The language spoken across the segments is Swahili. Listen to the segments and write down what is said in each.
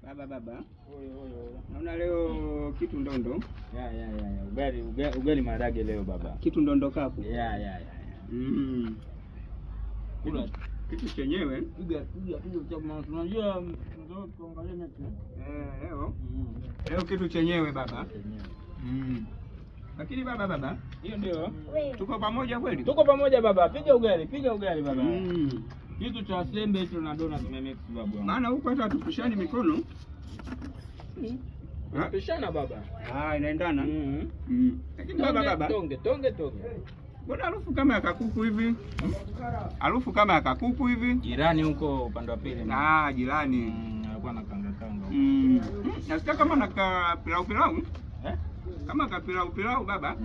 Baba baba. Oyo oyo. Naona leo kitu ndondo. Ya. Ugali ugali, ugali maharage leo baba. Kitu ndondo kapu. Ya. Kula Kitu chenyewe. Piga piga piga uchafu maana tunajua ndio tuangalie mechi. Eh, leo. Leo kitu chenyewe baba. Chenyewe. Lakini baba baba, Hiyo ndio. tuko pamoja kweli? Tuko pamoja baba. Piga ugali baba. Kitu cha sembe hicho na dona tumemix babu. Maana huko hata tupishani mikono. Pishana baba. Ah, inaendana. Lakini baba baba, Tonge tonge tonge. mbona harufu kama ya kakuku hivi? Harufu kama ya kakuku hivi? Jirani huko upande wa pili. Ah, jirani. Alikuwa na kanga kanga. Nasikia kama na ka pilau pilau. Eh? Kama ka pilau pilau baba.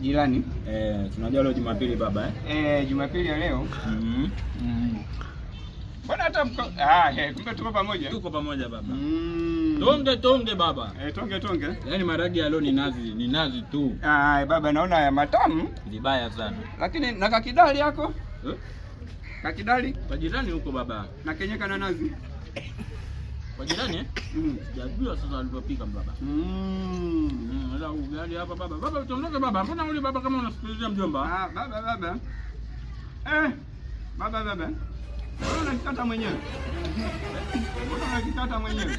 Jirani. Tunajua leo Jumapili baba eh? Jumapili ya leo. Mbona hata kumbe tuko pamoja. Tuko pamoja baba. Tonge tonge baba. Tonge tonge. Yaani maharage ya leo ni nazi tu. Ah, baba naona ya matamu Vibaya sana. lakini na kakidali yako? Eh? Kakidali Kwa jirani huko baba. na kenyeka na nazi. Kwa jirani eh? Sijajua sasa alivyopika baba. Ila ugali hapa baba. Baba utondoke baba. Mbona ule baba kama unasikilizia mjomba? Ah, baba baba. Baba baba. Mbona unakikata mwenyewe? Mbona unakikata mwenyewe?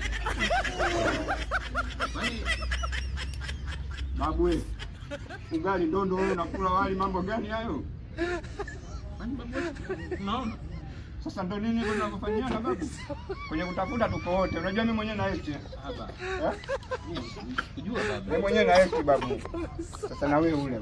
Kwani Babu we. Ugali ndondo wewe unakula wali, mambo gani hayo? kwani babu unaona? Sasa ndo nini kwa tunakufanyiana babu? Kwenye kutafuta tuko wote. Unajua mimi mwenyewe na esti. Hapa. Eh? Kujua baba. Mimi mwenyewe na esti babu. Sasa na wewe ule.